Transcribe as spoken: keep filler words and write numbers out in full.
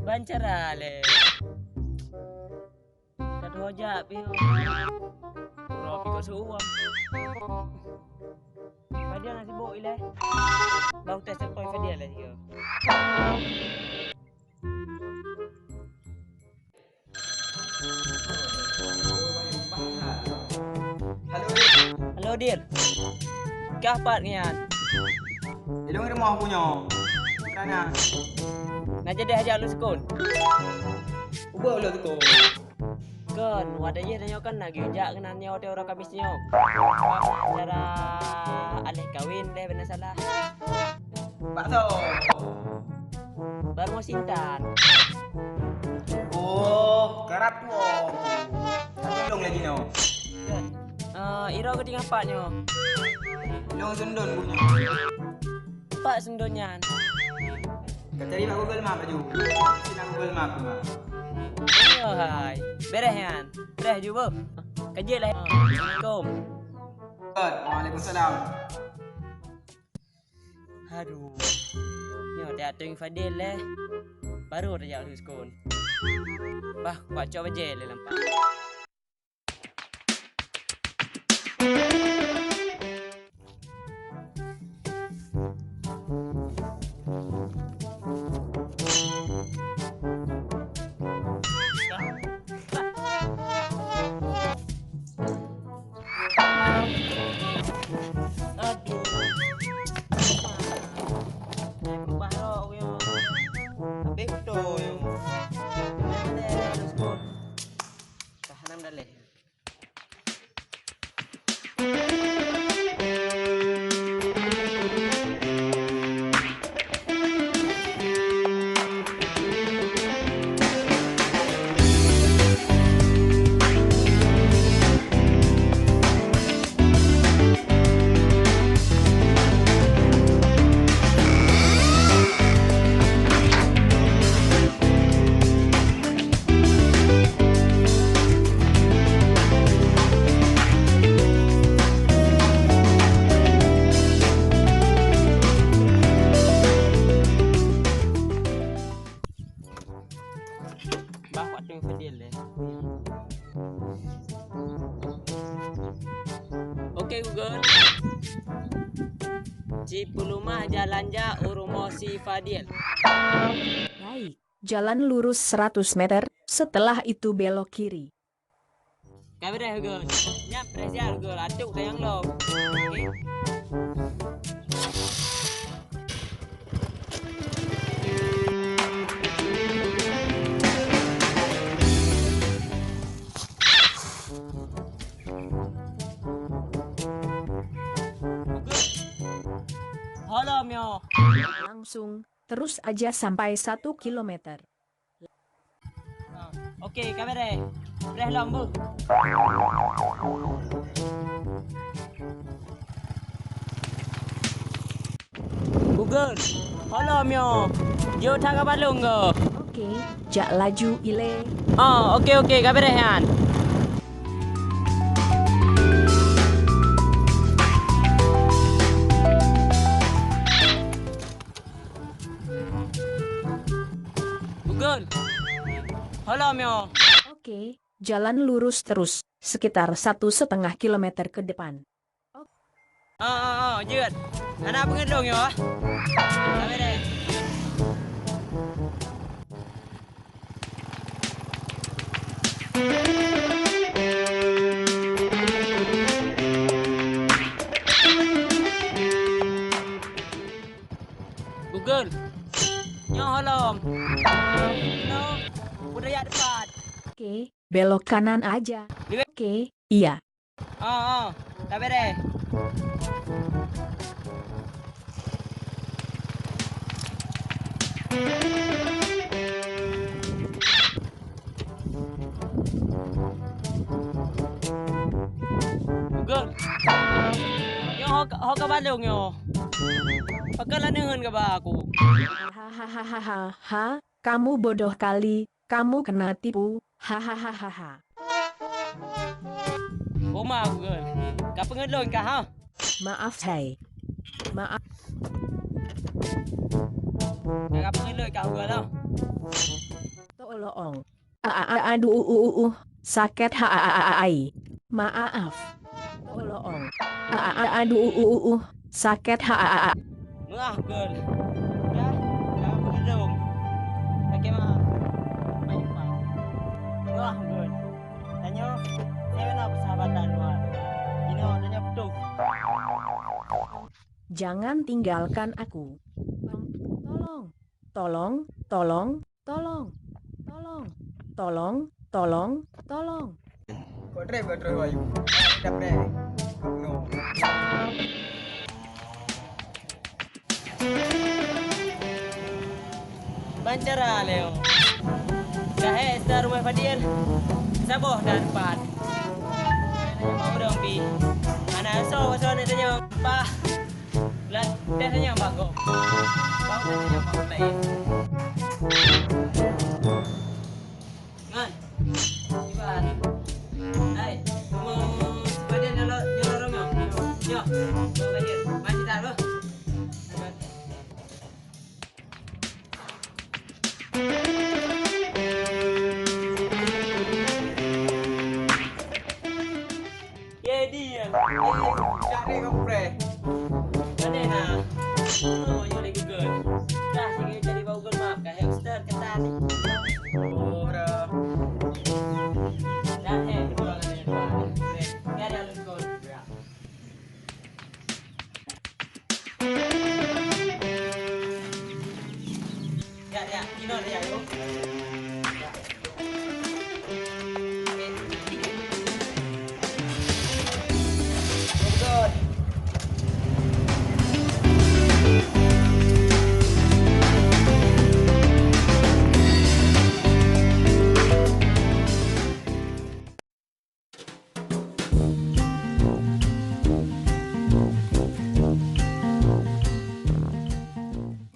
Ban cara lé. Ka tuho jak pih. Uroe pih keu seuuem. Fadil na sibuk ilée. Bang teuh seupôt Fadil lé sigoe. Halo, Dil. Halo, Dil. Kah pat ngian? Di luwa rumoh ku nyoe. Kerana? Na jadi hajat lôn seukon. Ubak lôn seukon. Kon, watée jih tanyoe kan na geujak keunan nyoe watée uroe Kamis nyoe. Cara aleh kawin lé beuna salah. Bak soe? Bak rumoh si Intan. Oh, karab tuwoe. Tapi lôn lagée nyoe. Eh, Iro geutinggai pat nyoe. Lôn sundon bunoe. Pat sundon nyan. Ka cari bak Google Map laju. Sina Google Map tu, Mak. Ayo hai. Beres nyan. Beres ju beuh. Ka jeuet lah. Assalamualaikum. Waalaikumsalam. Aduh. Nyoe tajak tueng Fadil lé. Baru tajak lheueh seukon. Bah, kuat cok bajée lé lampak. Aduh. Berubah rok, yo. Habis betul, yo. Mana ada, ada skor? Tahan dalam. Bah, kuat tueng Fadil lé. Oke, Google. Cipeulumah jalan jak u rumoh si Fadil. Baik. Jalan lurus seratus meter, setelah itu belok kiri. Ka beureh, Google. Nyan preh siat, Google. Atuk tayang lom. Oke. Google. Halo, Mio. Langsung. Terus aja sampai satu kilometer. Oke, ka beureh. Beureh lom, Bu. Google, halo mio. Jeuet that ka balong go. Oke, jak laju ilée. Oh, oke, oke, ka beureh nyan. Google. Halo mio. Oke, jalan lurus terus, sekitar satu setengah kilometer ke depan. Oh, oh, oh, jeuet. Hana peungeut lôn yo. Sampai deh. Google. Nyoe holom. Hello. belok kanan aja. Oke, iya. Oh, oh, tak beres. Google. Nyoe ho ka, ho ka balong nyoe. Pakon lagèe nyan kaba aku. Hahaha, kamu bodoh kali, kamu kena tipu. Hahaha. Oma Google. Ka peungeut lôn kah, ha? Maaf, hai. Maaf. Ka peungeut lôn kah, Google, ha? Tolong. A, a, a, aduh, uh, uh, uh, uh. Sakét, ha, a, a, a, a, ai. Maaf. Tolong. A, a, a, aduh, uh, uh, uh, uh. Sakét, ha, a, a, a. Meuah, Google. Dah, dah beudong. Sakét, maaf. Baik, Pak. Meuah, Google. Tanyoe, saya nak persahabatan, Wan. Inoe, tanyoe beutôi. Jangan tinggalkan aku. Tolong. Tolong, tolong, tolong, tolong, tolong, tolong, tolong. Kok trép, kok trép, Bayu? Dap trép. Abno. Ban cara lé, oh. Dah, eh, star rumah Fadil. Saboh dah depan. Mau dong, Pi. Anak so, so nak tanya. Pah. Lah, dah tanya bak kau. Bak kau tanya bak kau lain. Ngan. Iban. Hai, mau sepeda nyolok, nyolok rumah. Yo, yo, lanjut. Mari kita, bro. Ye, dia. Ye, cari kompreh. Mana na? Oh, nyoe lagi good. Dah, saya cari bau good map. Kah hamster ketan.